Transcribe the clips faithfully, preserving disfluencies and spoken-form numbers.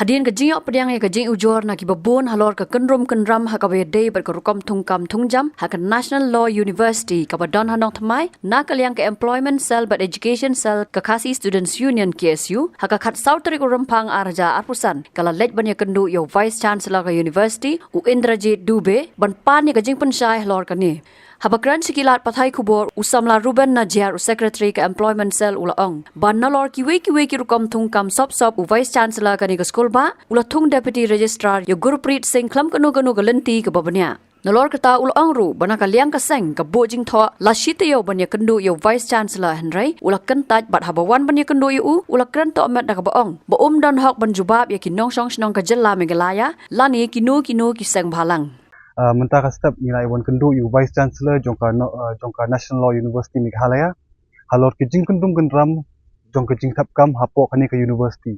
Hadien ka jingïoh pdiang ïa ka jingujor na kiba bun halor ka kynrum kynram ha kaba ïadei bad ka rukom thungkam thungjam ha ka National Law University kaba don ha Nongthymmai, na ka liang ka Employment Cell bad Education Cell ka Khasi Students Union, K S U, ha ka khatsaw tarik u Rymphang ar hajar arphew san, ka la leit ban ïakynduh ïa u Vice Chancellor ka University, u Indrajit Dubey, ban pan ïa ka jingpynshai halor kane. Haba kren sha ki lad pathai khubor, u samla Reuben Najiar, u Secretary ka Employment Cell, u la ong ba nalor kiwei kiwei ki rukom thungkam sop sop, u Vice Chancellor kane ka skul bah u la thung Deputy Registrar ïa u Gurpreet Singh khlem kano kano ka lynti kaba bniah. Nalor kata u la ong ruh ba na ka liang ka seng ka buh jingthoh la shi taïew ban ïakynduh ïa u Vice Chancellor, hynrei u la kyntait bad haba wan ban ïakynduh ïa u, u la kren tohmet da kaba ong ba um don hok ban jubab ïa ki nongshong shnong ka jylla Meghalaya lane kino kino ki seng bhalang. Ah, mynta ka step ngi la ïa wan kynduh ïa u Vice Chancellor jong ka no-, ah, jong ka National Law University Meghalaya halor ki jingkynrum kynram jong ka jingthap kam hapoh kane ka university.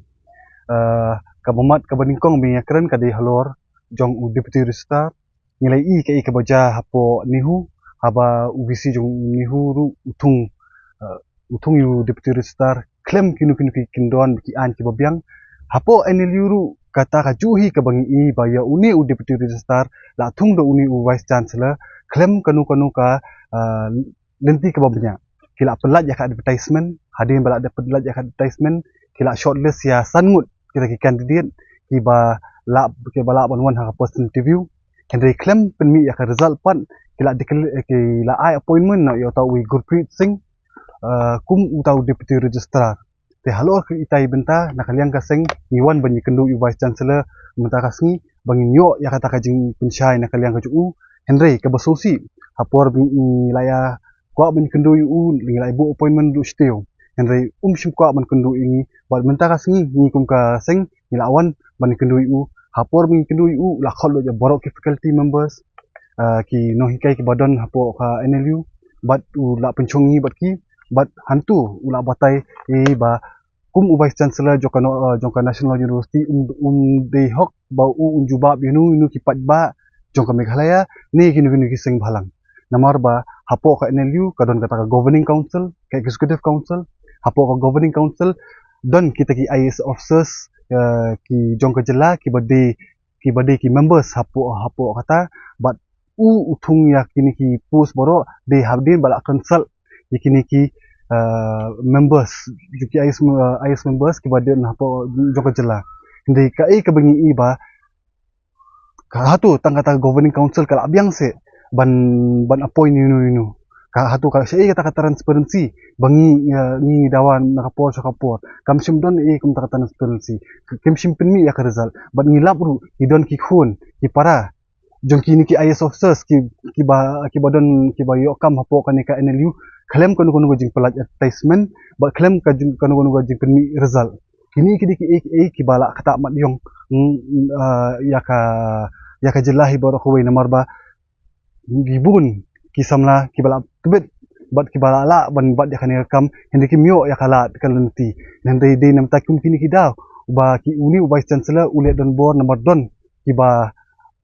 Ah, kaba mat kaba nyngkong ba ngi ïakren ka dei halor jong u Deputy Registrar. Ngi la ïohi kaei kaba jia hapoh NEHU, haba u VC jong u NEHU ruh u thung, ah, u thung ïa u Deputy Registrar khlem kino kino ki kyndon ki aiñ kiba biang. Hapoh NLU ruh kata ka juh hi kaba ngi ïohi ba ïa une u Deputy Registrar la thung da une u Vice Chancellor khlem kano kano ka, ah, lynti kaba bniah. Ki la pynlait ïa ka advertisement, hadien ba la pynlait ïa ka advertisement ki la shortlist ïa san ngut kita ki candidate kiba lah, kiba lah ban wan ha ka first interview. Hynrei khlem pynmih ïa ka result pat ki la declare, ki la ai appointment noh ïa uta u Gurpreet Singh, ah, kum uta u Deputy Registrar. Te halor ka itai bynta na ka liang ka seng ngi wan ban ïakynduh ïa u Vice Chancellor mynta ka sngi ba ngin ïoh ïa kata ka jingpynshai na ka liang ka jong u. Hynrei kaba sngewsih ha por ba ngi la ïa kwah ban ïakynduh ïa u, ngi la ïa buh appointment ruh shi taïew, hynrei um shym kwah ban kynduh ïa ngi. Bad mynta ka sngi ngi kum ka seng ngi la wan ban ïakynduh ïa u. Ha por ba ngi kynduh ïa u, u la khot lut ïa baroh ki faculty members, ah, ki nonghikai kiba don hapoh ka NLU, bad u la pynshong ngi bad ki, bad hangtu u la batai ïa ba kum u Vice Chancellor jong ka no-, ah, jong ka National University, um, um dei hok ba u un jubab ïa ino ino ki paidbah jong ka Meghalaya ne kino kino ki seng bhalang. Namar ba hapoh ka NLU ka don kata ka Governing Council, ka Executive Council. Hapoh ka Governing Council don kita ki IAS officers, ah, ki jong ka jylla kiba dei, kiba dei ki members hapoh, hapoh kata, bad u, u thung ïa kine ki post baroh dei hadien ba la consult ïa kine ki, ah, members, ïa ki IAS, ah, IAS members kiba don hapoh jong ka jylla. Hynrei kaei kaba ngi ïohi ba ka hato tang kata Governing Council ka la biang seh ban, ban appoint ïa ino ino. Ka hato ka shaei kata ka transparency ba ngi, ah, ngi dawa na ka por sha ka por. Kam shym don ei kum kata ka transparency. Kim shym pynmih ïa ka result. Bad ngi lap ruh ki don ki khun ki para jong kine ki IAS officers ki, kiba, kiba don, kiba ïoh kam hapoh kane ka NLU khlem kano kano ka jingpynlait advertisement bad khlem ka jing-, kano kano ka jingpynmih result. Kine ki dei kiei kiei kiba la ktah mat ïong, mm, ah, ïa ka, ïa ka jylla hi baroh kawei namar ba ki bun ki samla kiba la tbit bad kiba la lah ban bat ïa kane ka kam, hynrei kim ïoh ïa ka lad ka lynti. Hynrei dei namar kum kine ki daw ba ki, une u Vice Chancellor u leh donbor namar don kiba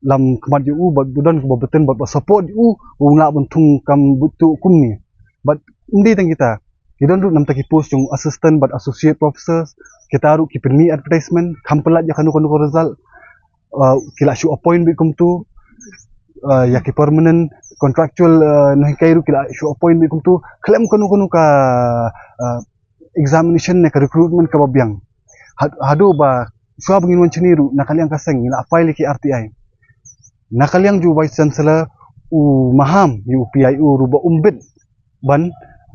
lam khmat ïa u bad don kiba bteng bad ba support ïa u, u lah ban thung kam buttu kumne. Bad ym dei tang kita, ki don ruh namar ki post jong assistant bad associate professors, kita ruh ki pynmih advertisement, kham pynlait ïa kano kano ka result. Ah, ki la shu appoint beit kumtu, ah, ïa ki permanent contractual, ah, nonghikai ruh ki la shu appoint beit kumtu khlem kano kano ka, ah, examination ne ka recruitment kaba biang. Had-, haduh ba shuwa ba ngin wan shane ruh na ka liang ka seng ngi la file ïa ki RTI. Na ka liang jong u Vice Chancellor u maham ïa u PIO ruh ba um bit ban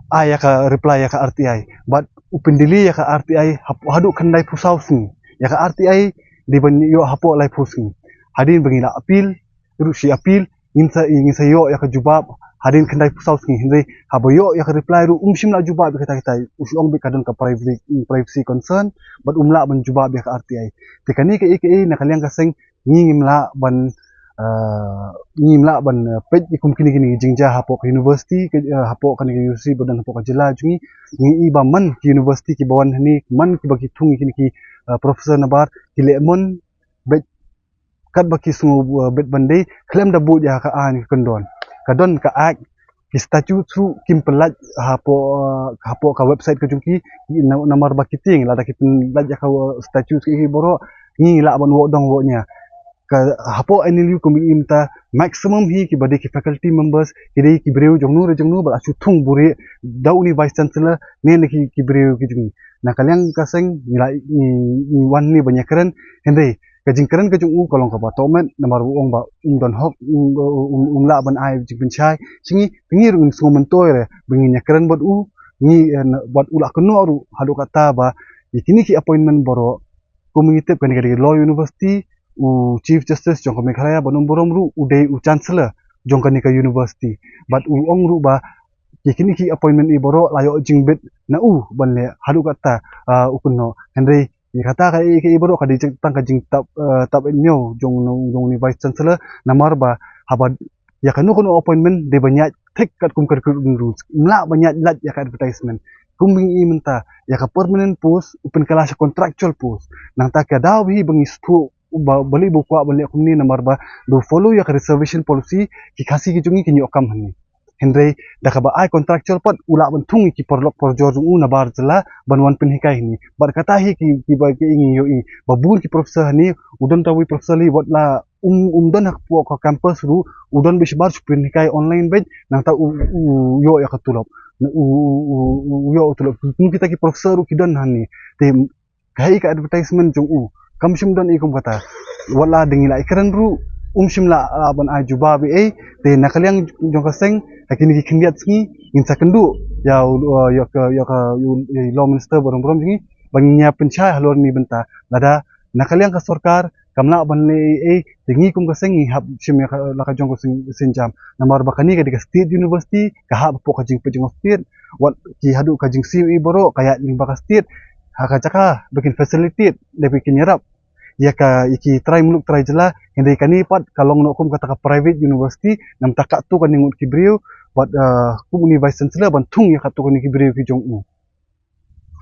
ai ïa ka reply ïa ka RTI. Bad u pyndelay ïa ka RTI hap-, haduh khyndai phew saw sngi. Ïa ka RTI dei ban ïoh hapoh lai phew sngi. Hadien ba ngi la appeal ruh shi appeal, ngin sa, ngin sa ïoh ïa ka jubab hadien khyndai phew saw sngi. Hynrei haba ïoh ïa ka reply ruh um shym la jubab ïa kita kita, u shu ong beit ka don ka privacy, privacy concern bad um lah ban jubab ïa ka RTI. Te kane kaei kaei na ka liang ka seng ngi ngim lah ban, ah, ngim lah ban, ah, peit ïa kum kine kine ki jingjia hapoh ka university, ka, ah, hapoh kane ka university ba don hapoh ka jylla jong ngi. Ngi i ba man ki university kiba wan hangne, man kiba ki thung ïa kine ki, ah, professor nabar ki leh mon beit katba ki sngew, ah, beit ban dei khlem da bud ïa ka aiñ ka kyndon. Ka don ka act, ki statute ruh kim pynlait hapoh, ah, hapoh ka website ka jong ki, ki na-, namar ba ki tieng lada ki pynlait ïa ka, ah, statute ki, ki baroh ngi lah ban wad dong wad nia. Ka hapoh N L U kum i mynta maximum hi kiba dei ki faculty members, ki dei ki briew jong no re jong no ba la shu thung buhrieh da uni vice chancellor ne na ki, ki briew ki jong ngi. Na ka liang ka seng ngi la, ngi, ngi wan ne ban ïakren, hynrei ka jingkren ka jong u ka long kaba tohmet namar u ong ba um don hok, um, um, um lah ban ai jingpynshai sha ngi. Te ngi ruh ngim sngewmyntoi re ba ngin ïakren bad u, ngi, eh, bad u la kynnoh ruh haduh katta ba ïa kine ki appointment baroh, kum ngi tip kane ka dei ka Law University, u Chief Justice jong ka Meghalaya ban ym burom ruh u dei u Chancellor jong kane ka university. Bad u ong ruh ba ïa kine ki appointment i baroh la ïoh jingbit na u ban leh haduh katta, ah, u kynnoh. Hynrei ïa kata ka, ïa ka i baroh ka dei tang ka jingtap, eh, tap ïa jong, jong uni Vice Chancellor namar ba haba ïa kano kano appointment dei ban ïaid thik katkum ka recruitment rules. Ym lah ban ïaid lait ïa ka advertisement. Kum ba ngi i mynta ïa ka permanent post u pynkylla sha contractual post. Nangta ka daw hi ba ngi sngewthuh ba balei ba u kwah ban leh kumne namar ba da u follow ïa ka reservation policy ki Khasi ki jong ngi kin ïoh kam hangne. Hynrei da kaba ai contractual pat u lah ban thung ïa ki paralok parajor jong u na bar jylla ban wan pynhikai hangne. Bad kata hi ki, kiba ki ngi ïohi ba bun ki professor hangne, u don tang uwei professor hi wat la um, um don hapoh ka campus ruh, u don bad shabar shu pynhikai online beit, nangta u, u ïoh ïa ka tulop. U, u, u, u ïoh u tulop. Kum kita ki professor ruh ki don hangne. Te kaei ka advertisement jong u? Kam shym don ei kum kata. Wat la dang ïa la ïakren ruh um shym la, la ban ai jubab ei. Te na ka liang jong ka seng ha kine ki khyndiat sngi ngin sa kynduh ïa u, ïa ka, ïa ka, ïa u, ïa u Law Minister barom barom jong ngi ba ngin ïa pynshai halor kane ka bynta. Lada na ka liang ka sorkar kam lah ban leh ei ei, te ngi kum ka seng ngi hap shim ïa ka, la ka jong ka seng, seng jam. Namar ba kane ka dei ka state university, ka hap hapoh ka jingpeit jong ka state, wat ki haduh ka jingsiew ei baroh ka ïaid lyngba ka state ha ka jaka ba kin facilitate, da ba kin ïarap ïa ka, ïa ki trai muluk trai jylla. Hynrei kane pat ka long noh kum kata ka private university, namar ta katto katne ngut ki briew, bad, eh, kum uni Vice Chancellor ban thung ïa katto katne ki briew ki jong u.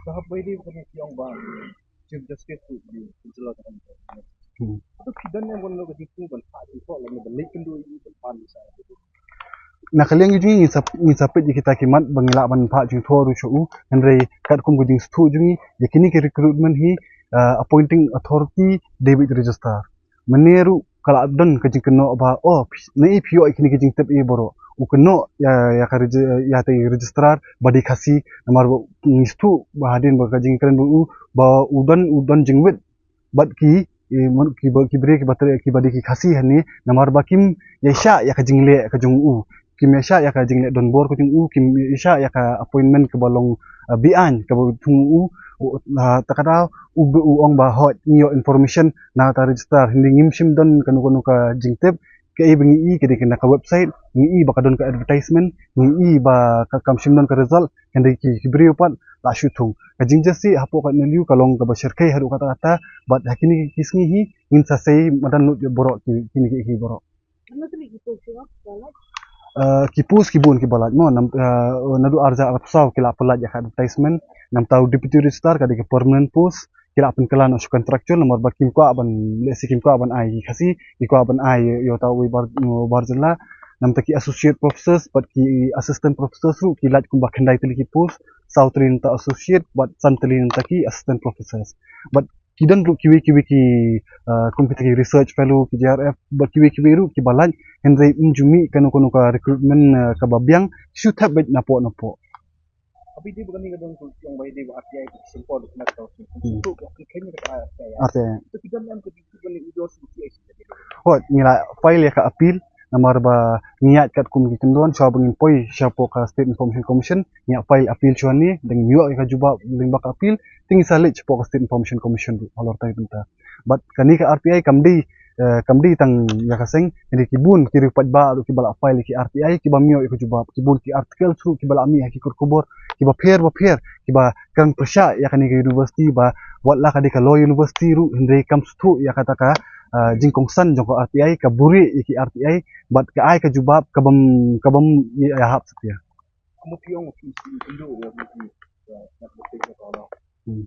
Ka hap bai dei ba kane ki ong ba Chief Justice ruh ki jylla ka ong. Hmm. Hato ki don ne ban lo ka jingthung ban phah jingthoh lane ban leit kynduh ïa u ban pan ïa sa. Na ka liang jong ngi ngin sa, ngin sa peit ïa kita ki mat ba ngi lah ban phah jingthoh ruh sha u. Hynrei katkum ka jingsngewthuh jong ngi ïa kine ki recruitment hi, ah, appointing authority dei beit registrar. Mynne ruh ka la don ka jingkynnoh ba, oh, phi, naei phi ïoh ïa kine ki jingtip ei baroh. U kynnoh ïa, ïa ka regi-, ïa ka registrar ba dei Khasi, namar ba ngi sngewthuh ba hadien ba ka jingkren ba u, ba u don, u don jingwit bad ki, eh, ki ba, ki briew kiba trei, kiba dei ki Khasi hangne, namar ba kim ïaishah ïa ka jingleh ka jong u. Kim ïaishah ïa ka jingleh donbor ka jong u, kim ïaishah ïa ka appointment kaba long, ah, be-aiñ kaba thung u, u, ah, ta ka daw u, u ong ba hooid ngi ïoh information na ka registrar, hynrei ngim shym don kano kano ka jingtip. Kaei ba ngi i ka dei na ka website, ngi i ba ka don ka advertisement, ngi i ba ka, kam shym don ka result, hynrei ki, ki briew pat la shu thung. Ka jingjia shisha hapoh ka N L U ka long kaba shyrkhei haduh katta katta, bad ha kine ki sngi hi ngin sa sei madan lut ïa baroh ki, kine ki, ki baroh. Eh, ki post ki bun kiba lait mo, nam, eh, naduh arhajar arphew saw ki la pynlait ïa ka advertisement, namar u deputy registrar ka dei ka permanent post, ki la pynkylla noh sha contractual namar ba kim kwah ban, lehse kim kwah ban ai ki Khasi, ki kwah ban ai ïa uta uwei bar, bar jylla. Namar ki associate professors bad ki assistant professors ruh ki lait kumba khyndai tylli ki post, saw tylli namar associate bad san tylli namar ki assistant professors. Bad ki don ruh kiwei kiwei ki, ah, kum kita ki research fellow, ki J R F, bad kiwei kiwei ruh kiba lait, hynrei ym ju mih kano kano ka recruitment, ah, kaba biang, shu thep beit napoh napoh. Abi dei ba kane ka don ka ong ba dei ba R T I ka simple ka mat ka. Hmm. Tu ka ki kane ka R T I. R T I. Tu ki don em ka dei ba ni idos ba ki. Hooid, ngi la file ïa ka appeal namar ba ngi ïaid katkum ki kyndon, shuwa ba ngin poi shapoh ka State Information Commission, ngi ïa file appeal shuwa ne, da ngin ïoh ïa ka jubab lyngba ka appeal, te ngin sa leit shapoh ka State Information Commission ruh halor kata ka bynta. Bad kane ka R T I kam dei, eh, kam dei tang ïa ka seng, hynrei ki bun ki riew paidbah ruh kiba la file ïa ki R T I kiba ym ïoh ïa ka jubab, ki bun ki articles ruh kiba la mih ha ki kur khubor kiba pher ba pher kiba kren pyrshah ïa kane ka university ba wat la ka dei ka law university ruh hynrei kam sngewthuh ïa kata ka, ah, jingkongsan jong ka R T I, ka buhrieh ïa ki R T I bad ka ai ka jubab ka bym, ka bym ïahap satia. Hmm.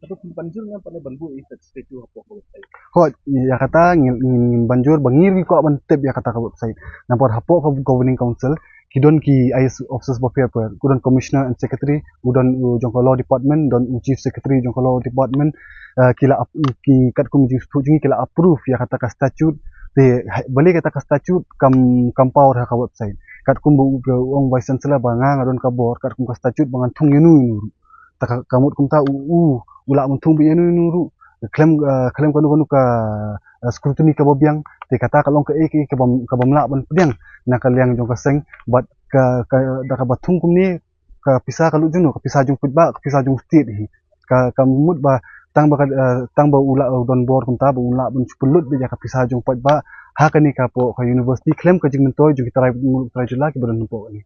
Hooid, ïa kata ngin, ngin, ngin ban jur ba ngi ruh ngi kwah ban tip ïa kata ka website. Namar hapoh ka Governing Council ki don ki I A S officers ba pher pher, u don commissioner and secretary, u don u jong ka law department, don u chief secretary jong ka law department, eh, ki la ap-, ki katkum jingsngewthuh jong ngi ki la approve ïa kata ka statute, te balei kata ka statute kam, kam paw ha ka website. Katkum ba u, u ong Vice Chancellor ba nga nga don ka bor, katkum ka statute ba ngan thung ïa uno uno ruh. Ta ka, ka mut kumta u, u, u lah ban thung beit ïa uno uno ruh. Khlem, eh, khlem kano kano ka, eh, scrutiny kaba biang, te kata ka long kaei kaei kaba, kaba ym lah ban pdiang na ka liang jong ka seng, bad ka, ka, da kaba thung kumne, ka pisa ka lut jong no, ka pisa jong paidbah, ka pisa jong state hi. Ka, ka mut ba tang ba ka, eh, tang ba u lah, eh, don bor kumta ba u lah ban shu pynlut beit ïa ka pisa jong paidbah ha kane ka pdeng ka university khlem ka jingmyntoi jong ki trai, trai jylla kiba don hapoh kane.